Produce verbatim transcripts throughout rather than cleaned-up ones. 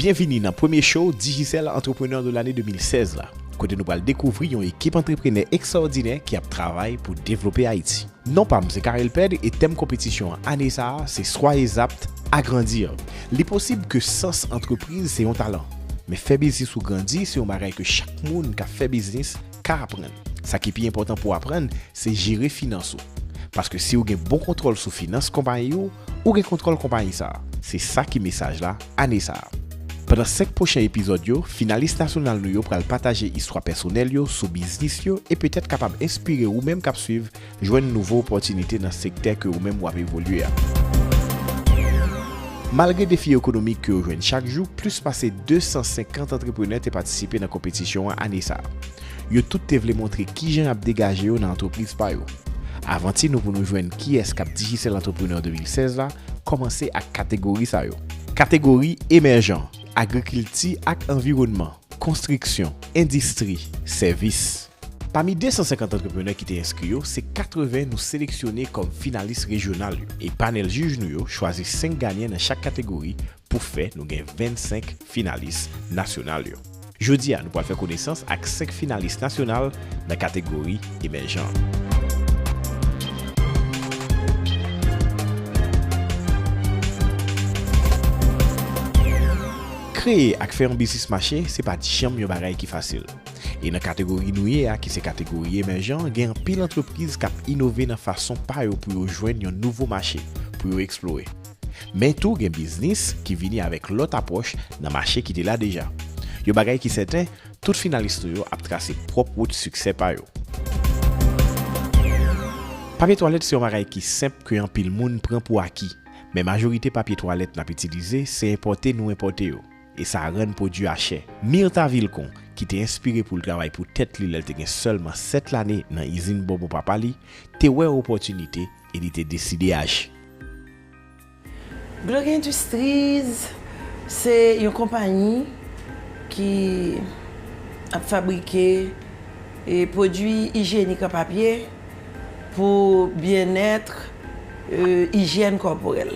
Byenvini nan premye show Digicel Entrepreneur de l'année de mil sèz la, kote nou pral dekouvri yon ekip antreprenè ekstraòdinè ki ap travay pou devlope Ayiti. Non pa m se Carel Pède e tèm konpetisyon an ane sa a se Soyez apte à grandir. Li posib ke sans antrepriz se yon talan, men fè biznis ou grandi se yon bagay ke chak moun k ap fè biznis ka aprann. Sa ki pi enpòtan pou w aprann, se jere finans ou. Paske si w gen bon kontwòl sou finans konpayi w, ou gen kontwòl konpayi sa a. Se sa ki mesaj la ane sa a. Pandan senk pwochen epizòd yo, finalis nasyonal nou yo pral pataje istwa pèsonèl yo sou biznis yo e petèt kapab enspire ou menm k ap swiv jwenn nouvo opòtinite nan sektè ke ou menm w ap evolye a. Malgre defi ekonomik ke yo jwenn chak jou, plis pase de san senkant antreprenè te patisipe nan konpetisyon an ane sa a. Yo tout te vle montre kijan y ap degaje yo nan antrepriz pa yo. Avanti nou pou nou jwenn kiyès k ap Digicel Entrepreneur de mil sèz la kòmanse ak kategori sa yo. Kategori emèjan, agrikilti ak anviwònman, konstriksyon, endistri, sèvis. Pami de san senkant antreprenè ki te enskri yo, se katreven nou seleksyone kòm finalis rejyonal yo, e panèl jij nou yo chwazi senk ganyan nan chak kategori pou fè nou gen vennsenk finalis nasyonal yo. Jodi a, nou pral fè konesans ak senk finalis nasyonal nan kategori emèjan. Kreye ak fè yon biznis mache, se pa t janm yon bagay ki fasil. E nan kategori nou ye a, ki se kategori emèjan, gen anpil antrepriz k ap inove nan fason pa yo pou yo jwenn yon nouvo mache pou yo eksplore. Men tou gen biznis ki vini avèk lòt apwòch nan mache ki te la deja. Yon bagay ki sèten, tout finalis nou yo ap trase pwòp wout siksè pa yo. Papye twalèt se yon bagay ki senp ke anpil moun pran pou aki, men majorite papye twalèt n ap itilize se enpòte nou enpòte yo, e sa rann pwodui a chè. Myrtha Vilcon, ki te enspire pou l travay pou tèt li lè l te gen sèlman sèt lane nan izin bonbon papa li, te wè opòtinite e li te deside aji. Glory Industries se yon konpayi ki ap fabrike e pwodui ijyenik an papye pou byennèt, e, ijyèn kòporèl.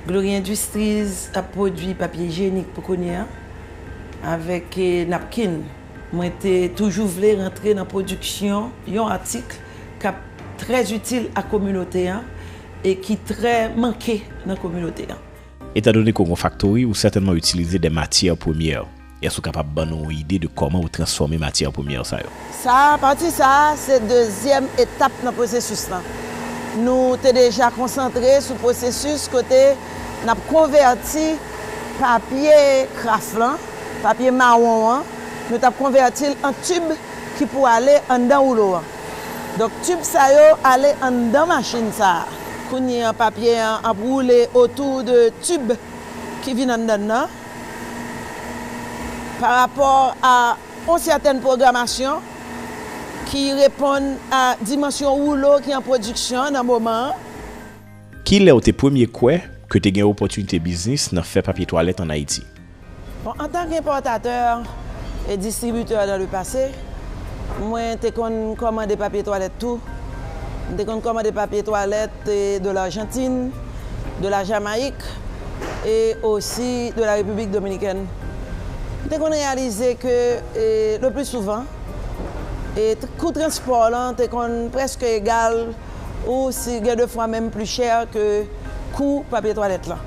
Glory Industries ap pwodui papye ijyenik pou kounye a, avèk, e, napkin. Mwen te toujou vle rantre nan pwodiksyon yon atik k ap trè itil a kominote an e ki trè manke nan kominote an. Etandone ke w gen yon faktori, ou sètènman itilize de matyè premyè. Èske w kapab ban nou yon ide de kòman ou transfòme matyè premyè sa yo? Sa a, pati sa a, se dezyèm etap nan pwosesis lan. Nou te deja konsantre sou pwosesis kote n ap konvèti papye kraf lan, papye mawon an, nou t ap konvèti l an tib ki pou ale anndan woulo an. Donk, tib sa yo ale anndan machin sa a. Kounye a, papye an ap woule otou de tib ki vin anndan l nan. Pa rapò a yon sètèn pwogramasyon ki reponn a dimansyon woulo ki an pwodiksyon an nan moman an. Kilè w te premye kwè ke te gen opòtinite biznis nan fè papye twalèt ann Ayiti? Bon, antanke enpòtatè e distribitè dans le passé, mwen te konn kòmande papye twalèt tou. M te konn kòmande papye twalèt e de l'Argentine, de la Jamaïque et aussi de la République dominicaine. M te konn reyalize ke, e, le plus souvent, e, t-, kou transpò lan te konn prèske egal ou si gen de fwa menm pli chè ke kou papye twalèt lan.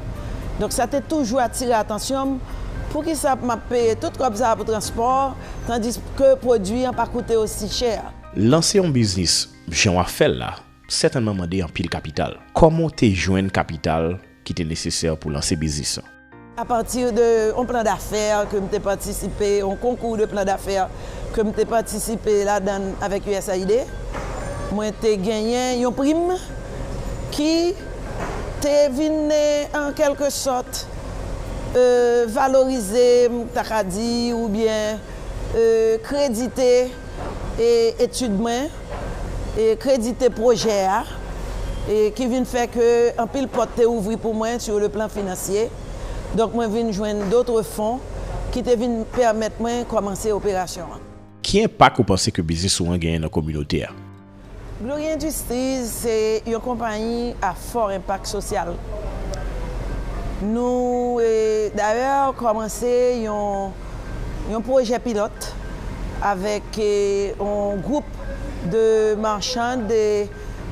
Donk, sa te toujou atire atansyon m, poukisa m ap peye tout kòb sa a pou transpò, tandis ke pwodui an pa koute osi chè? Lanse yon biznis, jan w ap fè l la, sètènman mande anpil kapital. Kòman w te jwenn kapital ki te nesesè pou lanse biznis lan? Apati de yon plan dafè ke m te patisipe, yon konkou de plan dafè ke m te patisipe ladan l avèk U S A I D, mwen te genyen yon prim ki te vin, an kèlke sòt, e, valorize, m ta ka di, oubyen, e, kredite e etid mwen, e kredite pwojè a, e ki vin fè ke anpil pòt te ouvri pou mwen sur le plan financier. Donk, mwen vin jwenn d'autres fonds ki te vin pèmèt mwen kòmanse operasyon an. Ki enpak ou panse ke biznis ou an genyen nan kominote a? Glory Industries se yon konpayi a fò enpak sosyal. Nou, e, dayè, kòmanse yon, yon pwojè pilòt avèk, e, yon gwoup de machann de,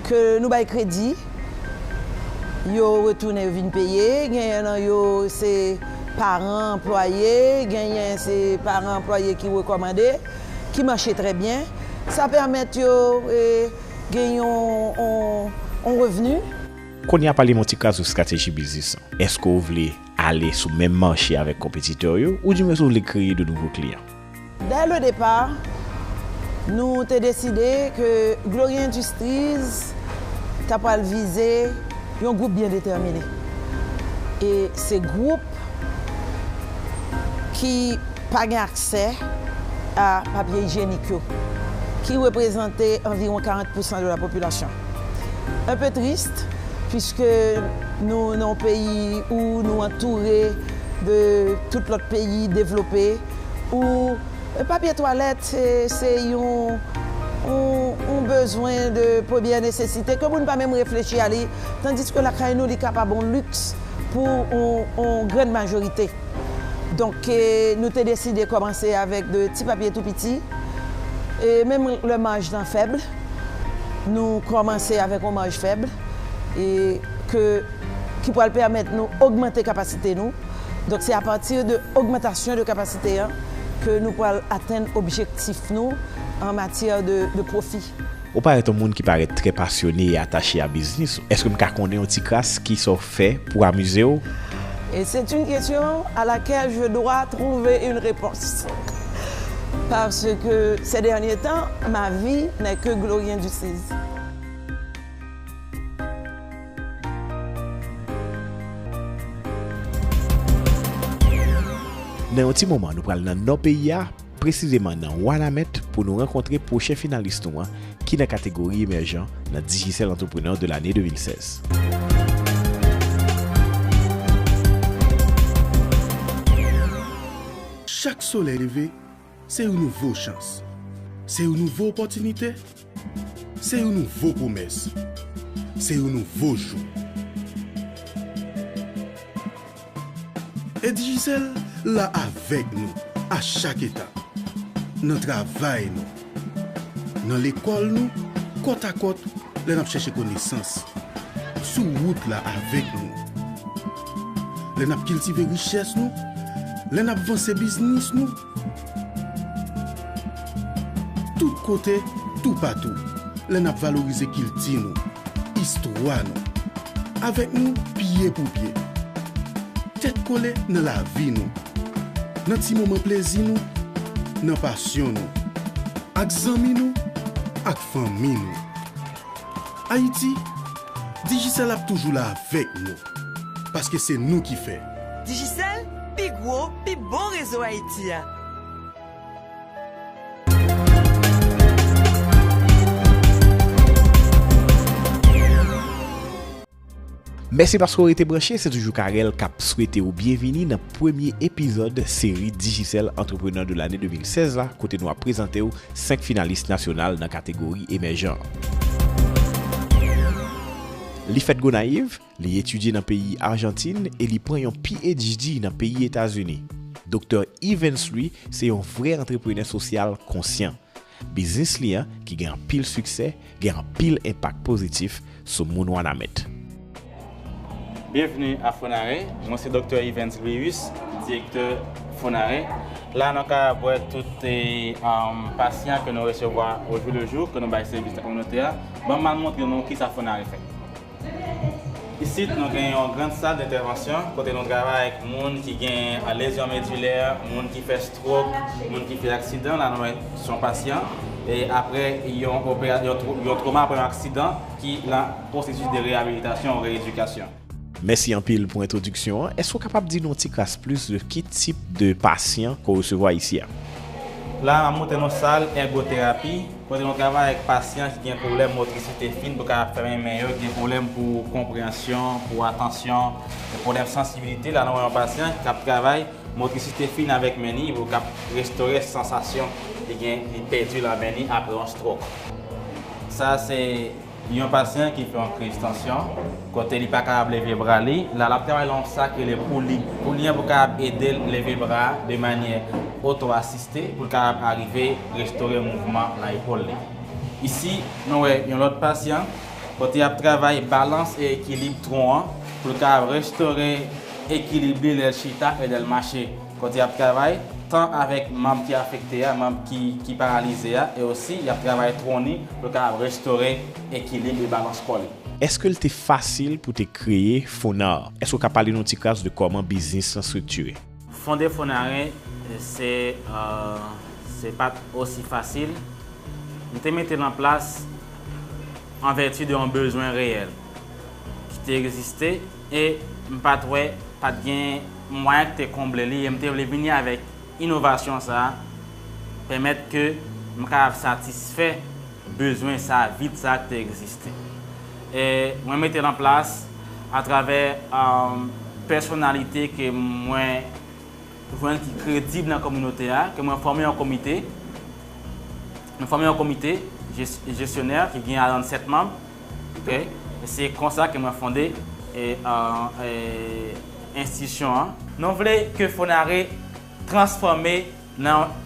ke nou bay kredi. Yo retounen, yo vin peye. Genyen nan yo se paran anplwaye, genyen se paran anplwaye ki rekòmande, ki mache trè byen. Sa pèmèt yo, e, gen yon, yon, yon revni. Kounye a, pale m yon ti kras sou estrateji biznis ou. Èske w vle ale sou menm mache avèk konpetitè w yo, oudimwens ou vle kreye de nouvo kliyan? Dès le départ, nou te deside ke Glory Industries ta pral vize yon gwoup byen detèmine. E se gwoup ki pa gen aksè a papye ijyenik yo, ki reprezante anviwon karant pousan de la popilasyon. Un peu triste, puisque nou nan yon peyi où nou antoure de tout lòt peyi devlope, où papye twalèt, se, se yon, yon, yon bezwen de premyè nesesite ke moun pa menm reflechi a li, tandiske lakay nou, li kapab yon liks pou yon, yon grann majorite. Donk, e, nou te deside kòmanse avèk de ti papye tou piti. E menm lè maj lan fèb, nou kòmanse avèk yon maj fèb, e ke, ki pral pèmèt nou ogmante kapasite nou. Donk, se apati de ogmantasyon de kapasite an ke nou pral atenn objektif nou an matyè de, de pwofi. Ou parèt yon moun ki parèt trè pasyone e atache a biznis ou. Èske m ka konnen yon ti kras kisa w fè pou amize w? Et c'est une question à laquelle je dois trouver une réponse. Parce que ces derniers temps, ma vie n'est que Glory Industries. Nan yon ti moman, nou pral nan nò peyi a, presizeman nan Wanament, pou nou rankontre pwochen finalis nou an, ki nan kategori emèjan nan Digicel Entrepreneur de l'année deux mille seize. Chak solèy leve, se yon nouvo chans, se yon nouvo opòtinite, se yon nouvo pwomès, se yon nouvo jou. E Digicel la avèk nou a chak etap, nan travay nou, nan lekòl nou, kòtakòt lè n ap chèche konesans, sou wout la avèk nou, lè n ap kiltive richès nou, lè n ap vanse biznis nou. Tout kote, toupatou, lè n ap valorize kilti nou, istwa nou. Avèk nou, pye pou pye. Tèt kole nan lavi nou. Nan ti moman plezi nou, nan pasyon nou. Ak zanmi nou, ak fanmi nou. Ayiti, Digicel ap toujou la avèk nou. Paske se nou ki fè. Digicel, pi gwo, pi bon rezo Ayiti a. Mèsi paske w rete branche, se toujou Carel k ap swete w byenvini nan premye epizòd seri Digicel Entrepreneur de l'année deux mille seize la, kote nou ap prezante w senk finalis nasyonal nan kategori emèjan. Li fèt Gonayiv, li etidye nan peyi Ajantin e li pran yon P H D nan peyi Etazini. Doktè Evens, li, se yon vrè antreprenè sosyal konsyan. Biznis li an, ki gen anpil siksè, gen anpil enpak pozitif sou moun Wanament. Byenvni a Fonare. Mwen se Doktè Evens Louis, direktè Fonare. La, nou kapab wè tout, e, um, pasyan ke nou resevwa au jour le jour, ke nou bay sèvis nan kominote a. Ban m al montre nou kisa Fonare fè. Isit, nou gen yon gran sal de entèvansyon, kote nou travay avèk moun ki gen lezyon medilè, moun ki fè stroke, moun ki fè aksidan. La, nou wè se yon pasyan, e apre yon opera-, yon tro-, yon twoma apre yon aksidan ki nan pwosesis de reyabilitasyon, reyedikasyon. Mèsi anpil pou entwodiksyon an. Èske w kapab di nou yon ti kras plis de ki tip de pasyan ke w resevwa isi a? La, m ap montre nou sal ègoterapi, kote nou travay avèk pasyan ki gen pwoblèm motrisite fin pou kapab fèmen men yo, ki gen pwoblèm pou konpreyansyon, pou atansyon, gen pwoblèm sansibilite. La, nou wè yon pasyan k ap travay motrisite fin avèk men li, pou k ap restore sansasyon li gen, li pèdi nan men li apre yon stroke. Sa se Yon pasyan ki fè yon kriz tansyon, kote li pa kapab leve bra li, la l ap travay nan yon sa k rele pouli. Pouli an pou kapab ede l leve bra a de manyè oto-asiste pou l kapab arive restore mouvman nan epòl li. Isi, nou wè yon lòt pasyan, kote y ap travay balans e ekilib twon an pou l kapab restore ekilib li lè l chita e lè l mache. Kote y ap travay, tan avèk manm ki afekte a, manm ki, ki paralize a, e osi y ap travay twon li pou l kapab restore ekilib e balans kò li. Èske l te fasil pou te kreye Fonare? Èske w ka pale n yon ti kras de kòman biznis lan estriktire? Fonde Fonare, se, euh, se pa t osi fasil. M te mete l an plas an vèti de yon bezwen reyèl ki te egziste e m pa t wè, pa t gen mwayen ki te konble li e m te vle vini avèk inovasyon sa a, pèmèt ke m kapab satisfè bezwen sa a, vid sa a ki te egziste. E mwen mete l an plas atravè, um, pèsonalite ke mwen jwenn ki kredib nan kominote a, ke mwen fòme yon komite. Mwen fòme yon komite jes-, jesyonè ki gen karanntsèt manm. Ok? E se konsa ke mwen fonde, e, e, enstitisyon an. Nou vle ke Fonare transfòme nan yon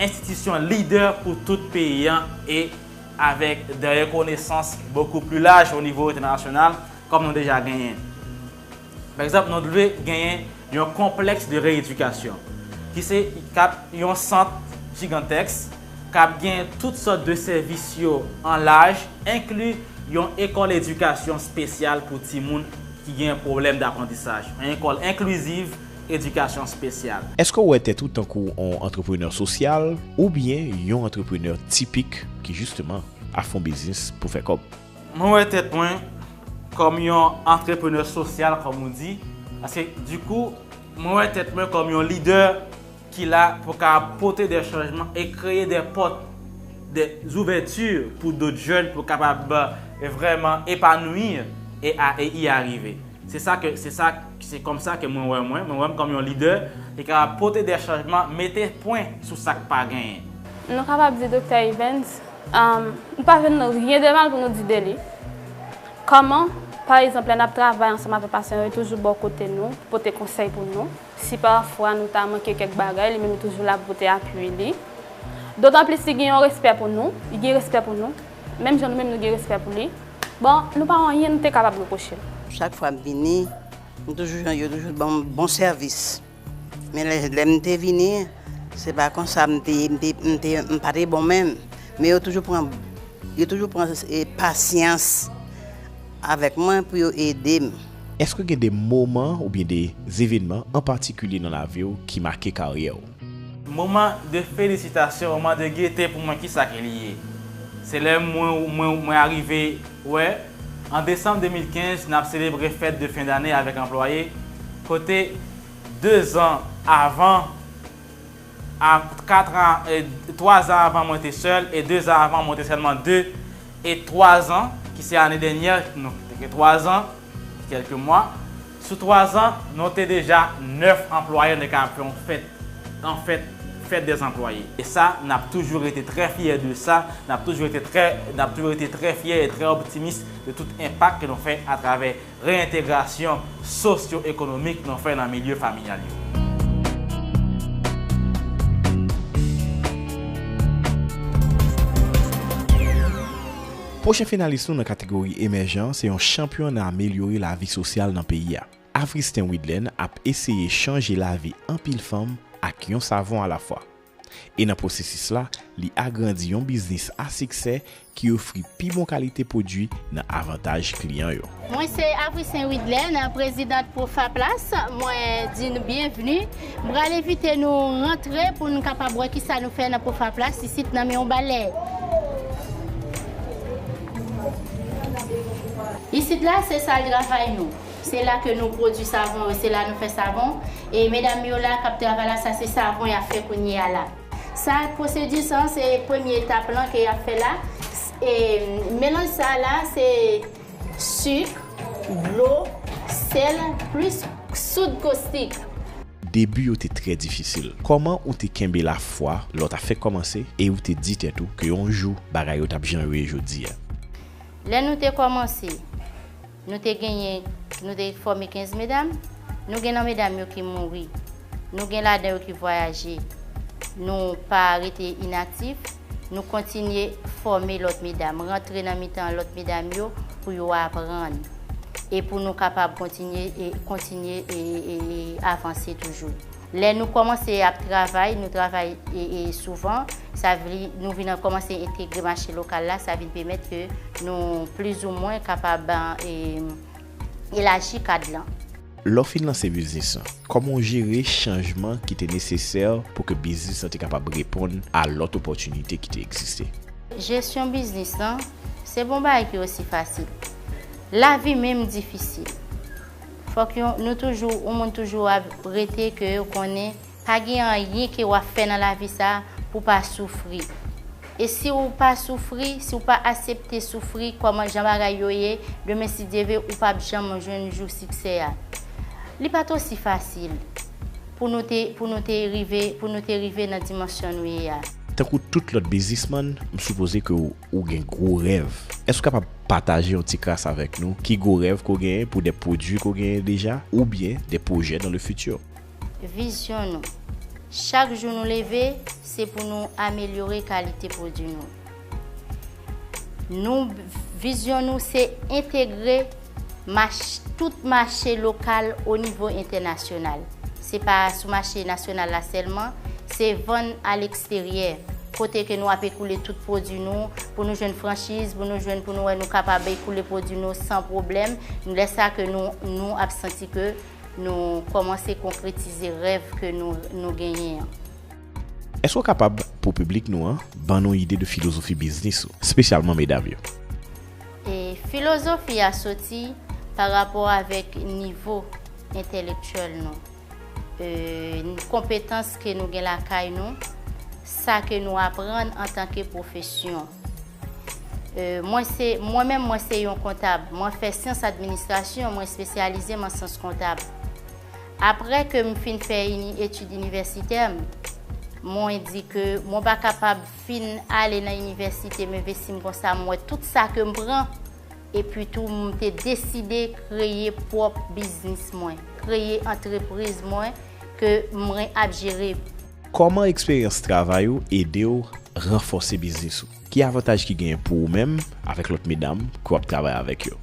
enstitisyon lidè pou tout peyi an e avèk de rekonesans bokou pli laj o nivo entènasyonal, kòm nou deja genyen. Pa egzanp, nou dwe genyen yon konplèks de reyedikasyon, ki se k ap yon sant jigantèks, k ap gen tout sòt de sèvis yo an laj, enkli yon ekòl edikasyon espesyal pou timoun ki gen pwoblèm daprantisaj, yon ekòl enkliziv, edikasyon espesyal. Èske w wè tèt ou tankou yon antreprenè sosyal oubyen yon antreprenè tipik ki, jisteman, ap fè yon biznis pou fè kòb? Mwen wè tèt mwen kòm yon antreprenè sosyal, kòm ou di, paske, dikou, mwen wè tèt mwen kòm yon lidè ki la pou ka pote de chanjman e kreye de pòt, de ouvèti pou dòt jèn pou kapab, e, vrèman epanouyi e a, e y arive. Se sa ke, se sa, se kòmsa ke mwen wè mwen. Mwen wè m kòm yon lidè ki kapab pote de chanjman, mete pwen sou sa k pa genyen. Nou kapab di Doktè Evens, um, nou pa jwenn ryen de mal pou nou di de li. Kòman, pa egzanp, lè n ap travay ansanm avèk pasyan yo, li toujou bò kote nou, pote konsèy pou nou. Si pafwa nou ta manke kèk bagay, li menm li toujou la pou pote apui li. Dotan plis li gen yon respè pou nou, li gen respè pou nou, menm jan nou menm nou gen respè pou li. Bon, nou pa gen anyen nou te kapab repwoche l. Chak fwa m vini, m toujou, yo toujou ban m bon sèvis. Men lè, lè m te vini, se pa konsa m te ye, m te, m te, m pa te bon menm. Men yo toujou pran, yo toujou pran, e, pasyans avèk mwen pou yo ede m. Èske gen de moman oubyen de evènman an patikilye nan lavi w ki make karyè w? Moman de felisitasyon, moman de gete pou mwen, kisa ke li ye? Se lè mwen, mwen, mwen arive wè, an desanm de mil kenz, n ap selebre fèt de fen dane avèk anplwaye, kote de zan avan, a, kat an, e, twa zan avan mwen te sèl, e de zan avan mwen te sèlman de, e twa zan, ki se ane dènyè, nou te gen twa zan, kèlke mwa. Sou twa zan, nou te deja nèf anplwaye, nou te kapab fè yon fèt, an fèt, fèt dè anplwaye. E sa, n ap toujou rete trè fyè de sa, n ap toujou rete trè, n ap toujou rete trè fyè e trè optimis de tout enpak ke nou fè atravè reyentegrasyon sosyo-ekonomik nou fè nan milye familyal yo. Pwochen finalis nou nan kategori emèjan se yon chanpyon nan amelyore lavi sosyal nan peyi a. Avristen Widlen ap eseye chanje lavi anpil fanm ak yon savon alafwa. E nan pwosesis la, li agrandi yon biznis a siksè ki ofri pi bon kalite pwodui nan avantaj kliyan yo. Mwen se Avrisen Widlen, prezidant Profa Plas. Mwen di nou byenvni. M pral envite nou rantre pou nou kapab wè kisa nou fè nan Profa Plas isit nan men yon balè. Isit la, se sal travay nou. Se la ke nou pwodui savon yo, se la nou fè savon. E medam yo la k ap travay la, sa se savon y ap fè kounye a la. Sa, pwosedi sa, se premye etap lan ke y ap fè la. E melanj sa la, se sik, dlo, sèl, plis soud kostik. Debi yo te trè difisil. Kòman ou te kenbe lafwa lè w t ap fèk kòmanse e ou te di tèt ou ke yon jou bagay yo t ap jan yo ye jodi a? Lè nou te kòmanse, nou te genyen, nou te fòme kenz medam. Nou gen nan medam yo ki mouri. Nou gen ladan yo ki vwayaje. Nou pa rete inaktif. Nou kontinye fòme lòt medam, rantre nan mitan lòt medam yo pou yo aprann. E pou nou kapab kontinye, e, kontinye, e, e, e avanse toujou. Lè nou kòmanse ap travay, nou travay, e, e, souvan, sa vle nou vin kòmanse entegre mache lokal la, sa vin pèmèt ke nou plizoumwen kapab, e, elaji kad lan. Lè w fin lanse biznis lan, kòman w jere chanjman ki te nesesè pou ke biznis lan te kapab reponn a lòt opòtinite ki te egziste? Jesyon biznis lan, se pa yon bagay ki osi fasil. Lavi menm difisil. Fòk yon, nou toujou, yon moun toujou ap rete ke w konnen pa gen anyen ke w ap fè nan lavi sa pou pa soufri. E si w pa soufri, si w pa aksepte soufri kòman jan bagay yo ye, demen si Dye vle, ou p ap janm jwenn jou siksè a. Li pa t osi fasil pou nou te, pou nou te rive, pou nou te rive nan dimansyon nou ye a. Tankou tout lòt biznismann, m sipoze ke w, ou gen gwo rèv. Èske w kapab pataje yon ti kras avèk nou ki gwo rèv ke w genyen pou de pwodui ke w genyen deja oubyen de pwojè dans le futur? Vizyon nou. Chak jou nou leve, se pou nou amelyore kalite pwodui nou. Nou, vizyon nou, se entegre mach-, tout mache lokal o nivo entènasyonal. Se pa sou mache nasyonal la sèlman, se vann a leksteryè, kote ke nou ap ekoule tout pwodui nou, pou nou jwenn franchiz, pou nou jwenn, pou nou wè nou kapab ekoule pwodui nou san pwoblèm. Lè sa ke nou, nou ap santi ke nou kòmanse konkretize rèv ke nou, nou genyen an. Èske w kapab, pou piblik nou an, ban nou ide de filozofi biznis ou, espesyalman medam yo? E filozofi a soti pa rapò avèk nivo entèlektyèl nou, e, konpetans ke nou gen lakay nou, sa ke nou aprann antanke pwofesyon. E, mwen se, mwen menm, mwen se yon kontab. Mwen fè syans administrasyon, mwen espesyalize m an syans kontab. Apre ke m fin fè ini-, etid inivèsitè m, mwen di ke mwen pa kapab fin ale nan inivèsite, m envesti m konsa, m wè tout sa ke m pran, epi tou m te deside kreye pwòp biznis mwen, kreye antrepriz mwen ke mwen ap jere. Kòman eksperyans travay ou ede w ranfòse biznis ou? Ki avantaj ki genyen pou ou menm avèk lòt medam ke w ap travay avèk yo?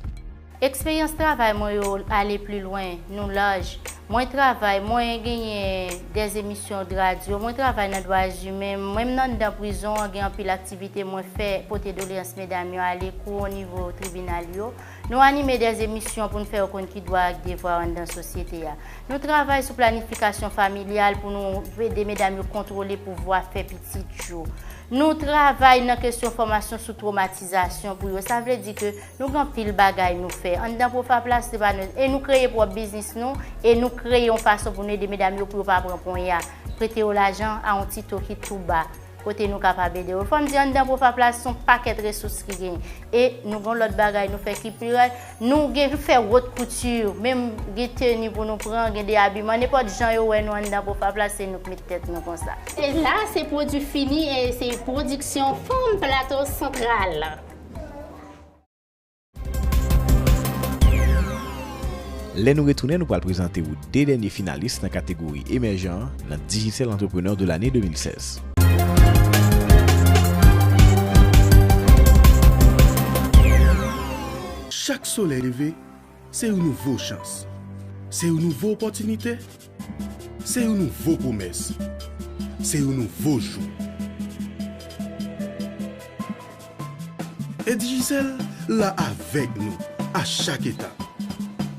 Eksperyans travay mwen yo ale pli lwen, nou laj. Mwen travay, mwen genyen de emisyon de radyo, mwen travay nan dwa imen, menm nan anndan prizon an, gen anpil aktivite mwen fè, pote doleyans medam yo ale kou o nivo tribinal yo. Nou anime de emisyon pou n fè yo konn ki dwa ak devwa yo anndan sosyete a. Nou travay sou planifikasyon familyal pou nou ede medam yo kontwole pouvwa fè pitit yo. Nou travay nan kesyon fòmasyon sou twomatizasyon pou yo. Sa vle di ke nou gen anpil bagay nou fè. Anndan Pwofaplas, se pa nou, e nou kreye pwòp biznis nou, e nou kreye yon fason pou nou ede medam yo pou yo pa pran ponya. Prete yo lajan a yon ti to ki tou ba, kote nou kapab ede yo. Fò m di, anndan Pwofaplas, se yon pakèt resous ki genyen. E nou gen lòt bagay nou fè ki pi rèd. Nou gen fè wot kouti, menm gen teni pou nou pran, gen de abiman, nenpòt jan yo wè nou anndan Pwofaplas, se nou k met tèt nou konsa. E la, se pwodui fini, e se pwodiksyon Fanm Plato Santral. Lè nou retounen, nou pral prezante ou de dènye finalis nan kategori emèjan an nan Digicel Entrepreneur de l'année de mil sèz. Chak solèy leve, se yon nouvo chans. Se yon nouvo opòtinite. Se yon nouvo pwomès. Se yon nouvo jou. E Digicel la avèk nou a chak etap.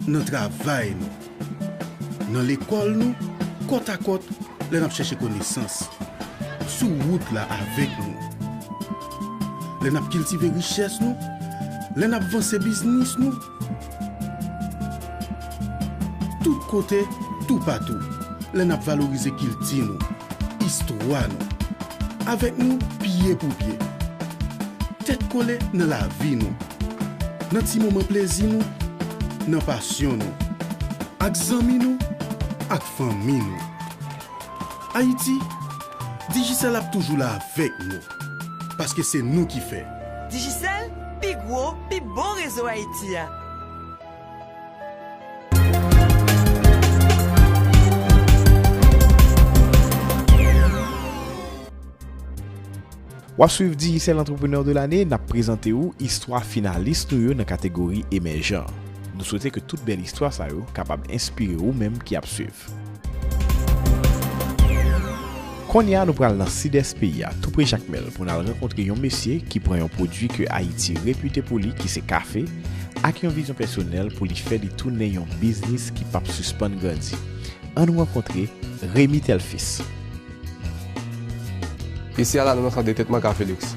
Nan travay nou, nan lekòl nou, kòtakòt lè n ap chèche konesans, sou wout la avèk nou, lè n ap kiltive richès nou, lè n ap vanse biznis nou. Tout kote, toupatou, lè n ap valorize kilti nou, istwa nou. Avèk nou, pye pou pye. Tèt kole nan lavi nou. Nan ti moman plezi nou, nan pasyon nou. Ak zanmi nou, ak fanmi nou. Ayiti, Digicel ap toujou la avèk nou. Paske se nou ki fè, Digicel, pi gwo, pi bon rezo Ayiti a. W ap swiv Digicel Entrepreneur de l'année, n ap prezante ou istwa finalis nou yo nan kategori emèjan. Nou swete ke tout bèl istwa sa yo kapab enspire ou menm ki ap swiv. Kounye a, nou pral nan sidès peyi a, tou pre Jakmèl, pou n al rankontre yon mesye ki pran yon pwodui ke Ayiti repite pou li, ki se kafe, ak yon vizyon pèsonèl pou li fè li tounen yon biznis ki p ap sispann grandi. Ann rankontre Remy Telfils. Isi a la, nou nan sant de tretman Kafe Luxe.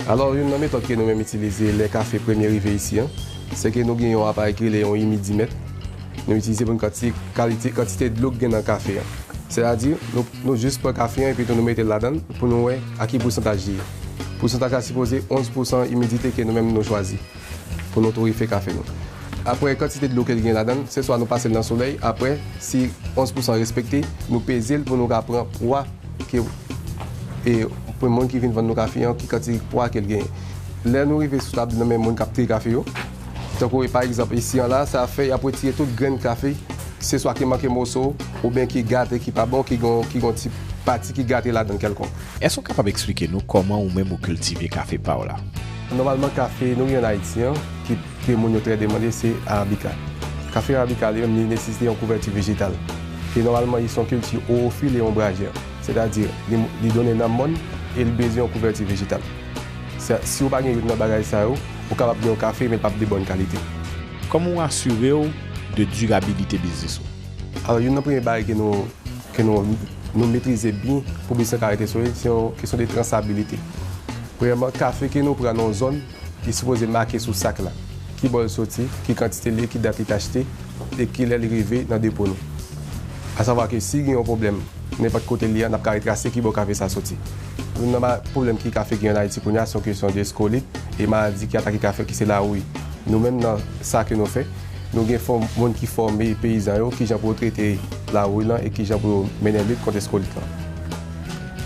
Alò, youn nan metòd ke nou menm itilize lè kafe premye rive isi an, se ke nou gen yon aparèy ki rele yon imidimèt. Nou itilize pou n kantite, kalite, kantite dlo k gen nan kafe an. Sètadi, nou, nou jis pran kafe an epi tou nou mete l ladan l pou nou wè a ki pousantaj li ye. Pousantaj la sipoze onz pousan imidite ke nou menm nou chwazi pou nou torefe kafe nou. Apre kantite dlo ke l gen ladan l, se swa nou pase l nan solèy, apre, si onz pousan respekte, nou peze l pou nou ka pran pwa ke, e, pou moun ki vin vann nou kafe an, ki kantite pwa ke l genyen. Lè nou rive sou tab nan men moun k ap triye kafe yo, tankou, e, pa egzanp, isi an la, sa fè y ap retire tout grenn kafe, se swa ki manke moso, oubyen ki gate, ki pa bon, ki gon, ki gon ti pati ki gate ladan l kèlkonk. Èske w kapab eksplike nou kòman ou menm ou kiltive kafe pa w la? Nòmalman, kafe nou gen ann Ayiti an, ki, ke moun yo trè demande, se Arabica. Kafe Arabica, li menm, li nesesite yon kouvèti vejetal. E nòmalman, li se yon kilti ofil e onbrajè. Sètadi, li, li donnen nan mòn e li bezwen yon kouvèti vejetal. Sa, si w pa gen youn nan bagay sa yo, ou kapab gen yon kafe, men l p ap de bòn kalite. Kòman w asire w de dirabilite biznis ou? Alò, youn nan premye bagay ke nou, ke nou, nou metrize byen pou biznis lan ka rete solid, se yon kesyon de trasabilite. Premyèman, kafe ke nou pran nan yon zòn, li sipoze make sou sak la. Ki bò l soti, ki kantite l ye, ki dat li t achte, e kilè li rive nan depo nou. Asavwa ke si gen yon pwoblèm, nenpòt kote l ye a, n ap ka retrase ki bò kafe sa soti. Youn nan ma-, pwoblèm ke kafe gen ann Ayiti kounye a, se yon kesyon de skolit e maladi ki atake kafe, ki se lawouy. Nou menm, nan sa ke nou fè, nou gen fò-, moun ki fòme peyizan yo, kijan pou yo trete lawouy lan e kijan pou yo mennen lit kont eskolit lan.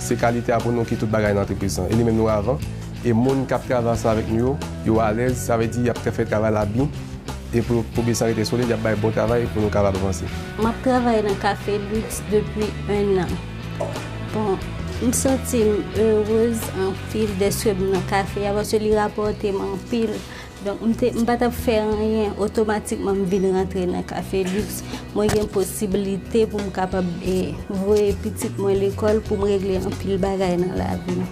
Se kalite a pou nou ki tout bagay nan antrepriz lan. E li menm nou avan. E moun k ap travay ansanm avèk nou yo, yo alèz, sa vle di y ap fè travay la byen. E pou, pou biznis lan rete solid, y ap bay bon travay pou nou kapab avanse. M ap travay nan Café Luxe depi enn an. Bon, m santi m erez anpil dèske m nan kafe a, paske li rapòte m anpil. Donk, m te, m pa t ap fè anyen, otomatikman m vin rantre nan Café Luxe. Mwen gen posiblite pou m kapab, e, voye pitit mwen lekòl, pou m regle anpil bagay nan lavi m.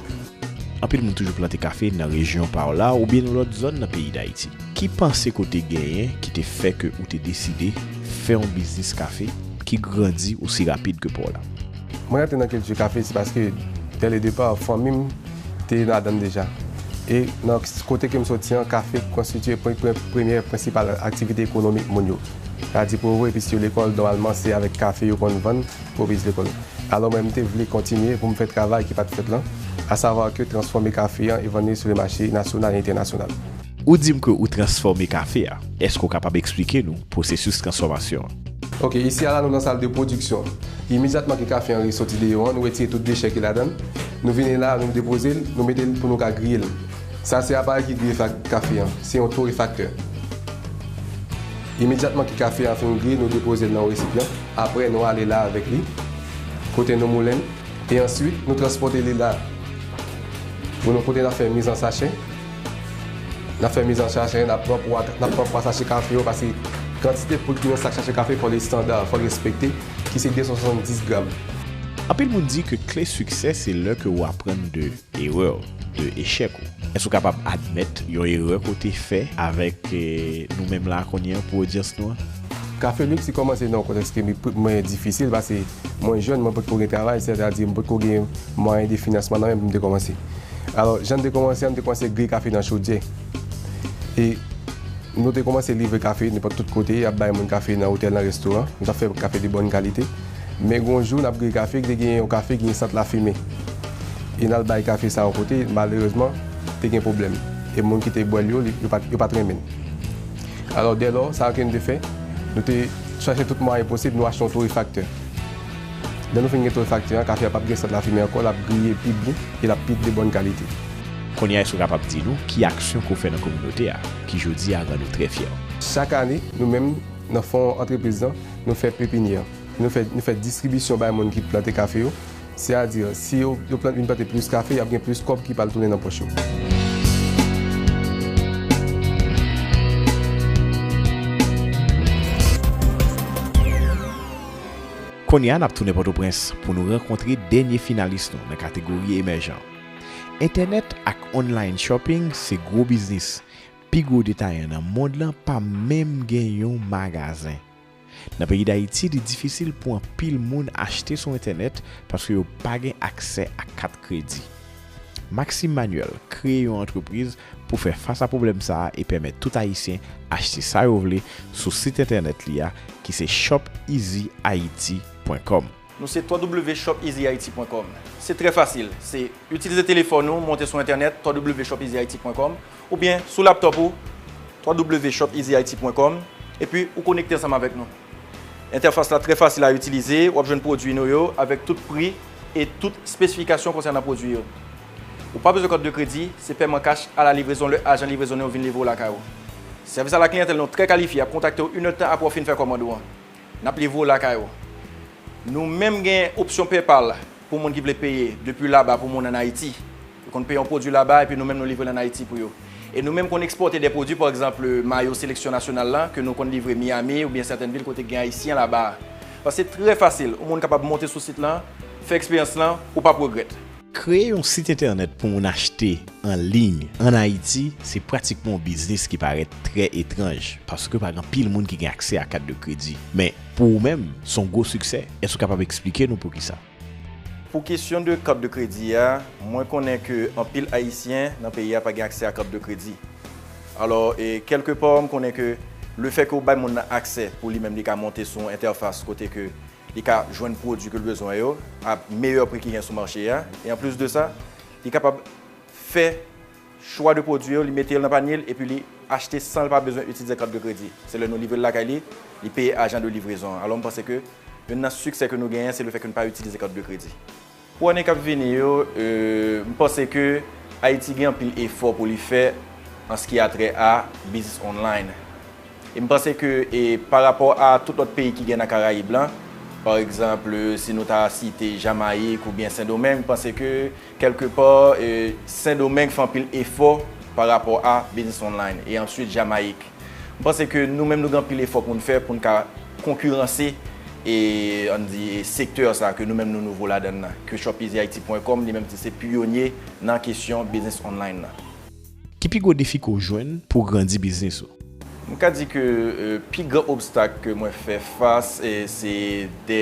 Anpil moun toujou plante kafe nan rejyon pa w la oubyen nan lòt zòn nan peyi Dayiti. Ki panse ke w te genyen ki te fè ke ou te deside fè yon biznis kafe ki grandi osi rapid ke pa w la? Mwen rantre nan kilti kafe, se paske, dès le départ, fanmi m te ladan l deja. E nan kote ke m soti an, kafe konstitye pre-, pre-, premyè prensipal aktivite ekonomik moun yo. Sa di pou yo voye pitit yo lekòl, nòmalman, se avèk kafe yo konn vann pou yo pitit lekòl. Alò, mwen, m te vle kontinye pou m fè travay ki pa t fèt lan, asavwa ke transfòme kafe an e vann li sou le mache nasyonal e entènasyonal. Ou di m ke ou transfòme kafe a. Èske w kapab eksplike nou pwosesis transfòmasyon an? Ok, isi a la, nou nan sal de pwodiksyon. Imedyatman ke kafe an soti deyò an, nou retire tout dechè ki ladan l. Nou vini la, nou depoze l, nou mete l pou nou ka griye l. Sa se aparèy ki griye fa-, kafe an. Se yon torefaktè. Imedyatman ke kafe an fin griye, nou depoze l nan yon resipyan. Apre, nou ale la avèk li, kote nou moulen l. E answit, nou transpòte li la pou nou kote n ap fè miz an sachè. N ap fè miz an sachè, n ap pran pwa, n ap pran pwa sachè kafe yo, paske kantite poud ki nan sak sachè kafe fò l estanda, fò l respekte, ki se de san swasanndis gram. Anpil moun di ke kle siksè se lè ke w aprann de erè w, de echèk ou. Èske w kapab admèt yon erè ke w te fè avèk, eh, nou menm la kounye a pou odyans nou an? Café Luxe, li kòmanse nan yon kontèks ke mi-, mwen difisil, paske mwen jèn, mwen potko gen travay, sètadi mwen potko gen mwayen de finansman nan men pou m te kòmanse. Alò, jan m te kòmanse an, m te kòmanse griye kafe nan chodyè. E nou te kòmanse livre kafe nenpòt tout kote, y ap bay moun kafe nan otèl, nan restoran. Nou t ap fè kafe de bòn kalite. Men gon jou, n ap griye kafe, te gen yon kafe ki gen sant lafimen. E n al bay kafe sa yon kote, malerezman, te gen pwoblèm. E moun ki te bwè l yo, li, yo pa t, yo pa t renmen l. Alò, dèlò, sa ke n te fè, nou te chache tout mwayen posib, nou achte yon torefaktè. Lè nou fin gen torefaktè an, kafe a p ap gen sant lafimen ankò, l ap griye pi byen e l ap pi de bòn kalite. Kounye a, èske w kapab di nou ki aksyon ke w fè nan kominote a, ki jodi a rann ou trè fyè? Chak ane, nou menm, nan fon antrepriz lan, nou fè pepinyè. Nou fè, nou fè distribisyon bay moun ki plante kafe yo. Sètadi, si yo, yo plant, vin plante plis kafe, y ap gen plis kòb ki pral tounen nan pòch yo. Kounye a, n ap tounen Pòtoprens pou nou rankontre dènye finalis nou nan kategori emèjan. Entènèt ak online shopping se gwo biznis. Pi gwo detayan nan mond lan pa menm gen yon magazen. Nan peyi Dayiti, li difisil pou anpil moun achte sou entènèt paske yo pa gen aksè ak kat kredi. Maxime Manuel kreye yon antrepriz pou fè fas a pwoblèm sa a e pèmèt tout Ayisyen achte sa yo vle sou sit entènèt li a, ki se shop easy haiti point com. Nou se w w w shop easy haiti point com. Se trè fasil. Se itilize telefòn ou, monte sou entènèt, w w w shop easy haiti point com, oubyen sou laptop ou, w w w shop easy haiti point com, epi ou konekte ansanm avèk nou. Entèfas la trè fasil a itilize, w ap jwenn pwodui nou yo avèk tout pri e tout espesifikasyon konsènan pwodui yo. Ou pa bezwen kat de kredi, se pèman kach a la livrezon lè ajan livrezon nou yo vin livre w lakay ou. Sèvis a la kliyantèl nou trè kalifye, ap kontakte w inèdtan apre w fin fè kòmand ou an. N ap livre w lakay ou. Nou menm gen opsyon PayPal pou moun ki vle peye depi laba pou moun ann Ayiti. Yo konn peye yon pwodui laba epi nou menm nou livre l ann Ayiti pou yo. E nou menm konn ekspòte de pwodui, pa egzanp, mayo seleksyon nasyonal la, ke nou konn livre Miami oubyen sètèn vil kote gen Ayisyen laba a. Paske se trè fasil, yon moun kapab monte sou sit lan, fè eksperyans lan, ou p ap regrèt. Kreye yon sit entènèt pou moun achte an liy ann Ayiti, se pratikman yon biznis ki parèt trè etranj, paske pa gen anpil moun ki gen aksè a kat de kredi. Men, pou ou menm, se yon gwo siksè. Èske w kapab eksplike nou poukisa? Pou kesyon de kat de kredi a, mwen konnen ke anpil Ayisyen nan peyi a pa gen aksè a kat de kredi. Alò, e, kèlkepa, m konnen ke lefètke w bay moun nan aksè pou li menm li ka monte sou yon entèfas kote ke li ka jwenn pwodui ke l bezwen yo a meyè pri ki gen sou mache a. E anplis de sa, li kapab fè chwa de pwodui yo, li mete yo nan panye l, epi li achte san l pa bezwen itilize kat de kredi. Se lè nou livre l lakay li, li peye ajan de livrezon an. Alò, m panse ke youn nan siksè ke nou genyen, se lefètke nou pa itilize kat de kredi. Pou ane k ap vini yo, e, m panse ke Ayiti gen anpil efò pou li fè an ce qui a trait à business online. E m panse ke, e, pa rapò a tout lòt peyi ki gen nan Karayib lan, pa egzanp, si nou ta site Jamayik oubyen Sendomeng, m panse ke kèlkepa, e, Sendomeng fè anpil efò pa rapò a business online, e answit Jamayik. M panse ke nou menm nou gen anpil efò pou n fè pou n ka konkiranse, e, ann di, e, sektè sa ke nou menm nou nouvo ladan l lan, ke shop easy haiti point com li menm li se pyonye nan kesyon business online lan. Ki pi gwo defi ke w jwenn pou w grandi biznis ou? M ka di ke, e, pi gran obstak ke mwen fè fas, e, se de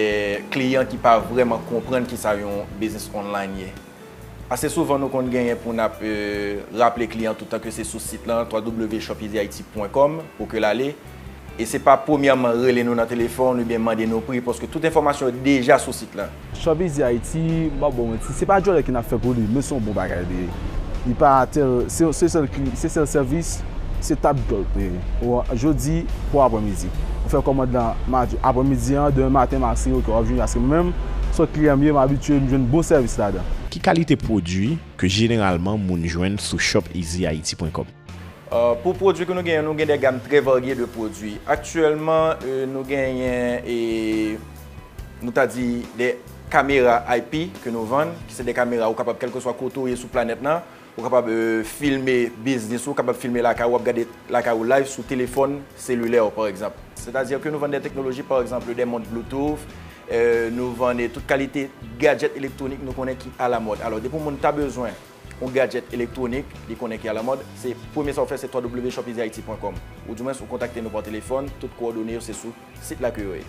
kliyan ki pa vrèman konprann kisa yon biznis online ye. Ase souvan nou konn genyen pou n ap, e, raple kliyan toutan ke se sou sit lan, w w w shop easy haiti point com pou ke l ale. E se pa premyèman rele nou nan telefòn oubyen mande nou pri, paske tout enfòmasyon yo deja sou sit lan. Shop Easy Haiti, m p ap ba w manti, se pa djòlè ki n ap fè pou li, men se yon bon bagay li ye. Li pa tèl, se, se sèl kli-, se sèl sèvis, se tap djòl li ye. Ou jodi pou aprèmidi. Ou fè kòmand lan madi aprèmidi an, demen maten m a siyen, ok, w ap jwenn li, paske mwen menm, se yon kliyan m ye, m abitye, m jwenn bon sèvis ladan. Ki kalite pwodui ke jeneralman moun jwenn sou shop easy haiti point com? Euh, pou pwodui ke nou genyen, nou gen de gam trè varye de pwodui. Aktyèlman, euh, nou genyen, e, nou ta di, de kamera I P ke nou vann, ki se de kamera ou kapab, kèlkeswa kote w ye sou planèt lan, ou kapab, euh, filme biznis ou, ou kapab filme lakay ou, w ap gade lakay ou live sou telefòn selilè w, pa egzanp. Sètadi ke nou vann de teknoloji, pa egzanp, de mont Bluetooth, euh, nou vann tout kalite gadjèt elektwonik nou konnen ki alamòd. Alò, depi yon moun ta bezwen yon gadjèt elektwonik, li konnen ki alamòd, se premye sa w fè, se w w w shop easy haiti point com. Ou dimwens, ou kontakte nou pa telefòn, tout kowòdone yo se sou sit la ke yo ye.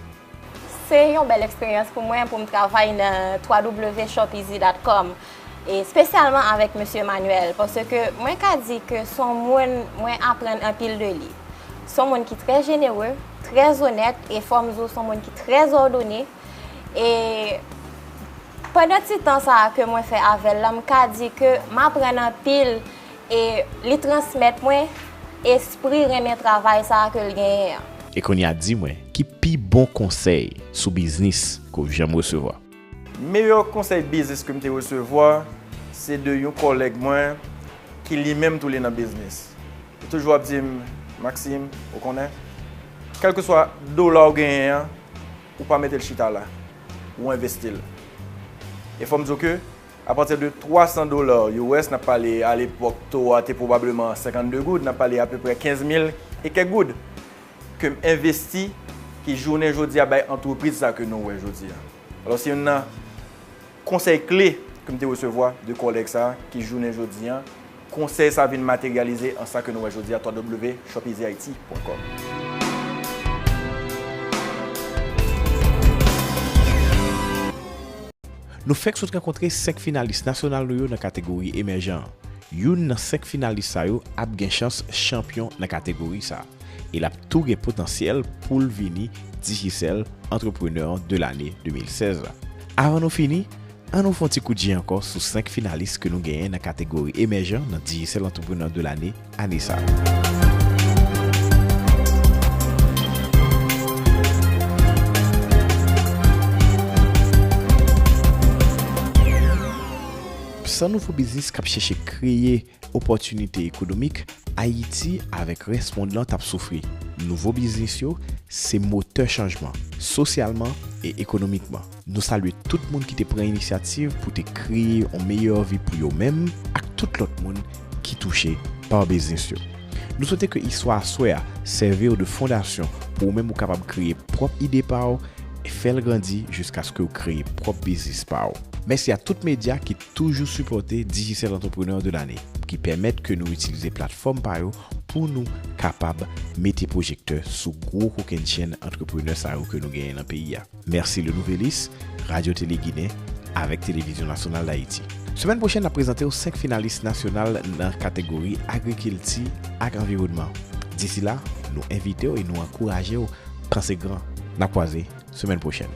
Se yon bèl eksperyans pou mwen pou m travay nan w w w shop easy dot com, e espesyalman avèk mesye Manuel, paske mwen ka di ke se yon moun mwen aprann anpil de li. Se yon moun ki trè jenere, trè onèt, e fò m di w se yon moun ki trè òdone. E pandan ti tan sa a ke mwen fè avè l la, m ka di ke m aprann anpil e li transmèt mwen espri renmen travay sa a ke l genyen an. E kounye a di mwen, ki pi bon konsèy sou biznis ke w janm resevwa? Meyè konsèy biznis ke m te resevwa, se de yon kòlèg mwen, ki li menm tou li nan biznis. Li toujou ap di m, Maxime, ou konnen, kèlkeswa dola w genyen an, ou pa mete l chita la, ou envesti l. E fò m di w ke, apati de twa san dola U S, n ap pale, alepòk, to a te pwobableman senkannde goud, n ap pale apeprè kenz mil e kèk goud, ke m envesti, ki jounen jodi a bay antrepriz sa ke nou wè jodi a. Alò, se youn nan konsèy kle ke m te resevwa de kòlèg sa a, ki jounen jodi a, konsèy sa a vin materyalize an sa ke nou wè jodi a, w w w shop easy haiti point com. Nou fèk sot rankontre senk finalis nasyonal nou yo nan kategori emèjan an. Youn nan senk finalis sa yo ap gen chans chanpyon nan kategori sa a. E l ap tou gen potansyèl pou l vini Digicel Entrepreneur de l'année de mil sèz la. Avan nou fini, ann nou fè yon ti kout je ankò sou senk finalis ke nou genyen nan kategori emèjan nan Digicel Entrepreneur de l'année ane sa a. San nouvo biznis k ap chèche kreye opòtinite ekonomik, Ayiti avèk rès mond lan t ap soufri. Nouvo biznis yo se motè chanjman, sosyalman e ekonomikman. Nou salye tout moun ki te pran inisyativ pou te kreye yon meyè vi pou yo menm ak tout lòt moun ki touche pa biznis yo. Nou swete ke istwa aswè a sèvi w de fondasyon pou ou menm ou kapab kreye pwòp ide pa w e fè l grandi jiskaske w kreye pwòp biznis pa w. Mèsi a tout medya ki toujou sipòte Digicel Entrepreneur de l'année, ki pèmèt ke nou itilize platfòm pa yo pou nou kapab mete pwojektè sou gwo kokennchenn antreprenè sa yo ke nou genyen nan peyi a. Mèsi Le Nouvelliste, Radyo Tele Ginen, avèk Televizyon Nasyonal d Ayiti. Semèn pwochèn, n ap prezante w senk finalis nasyonal nan kategori agrikilti ak anviwònman. Disi la, nou envite w e nou ankouraje w panse gran. N ap kwaze semèn pwochèn.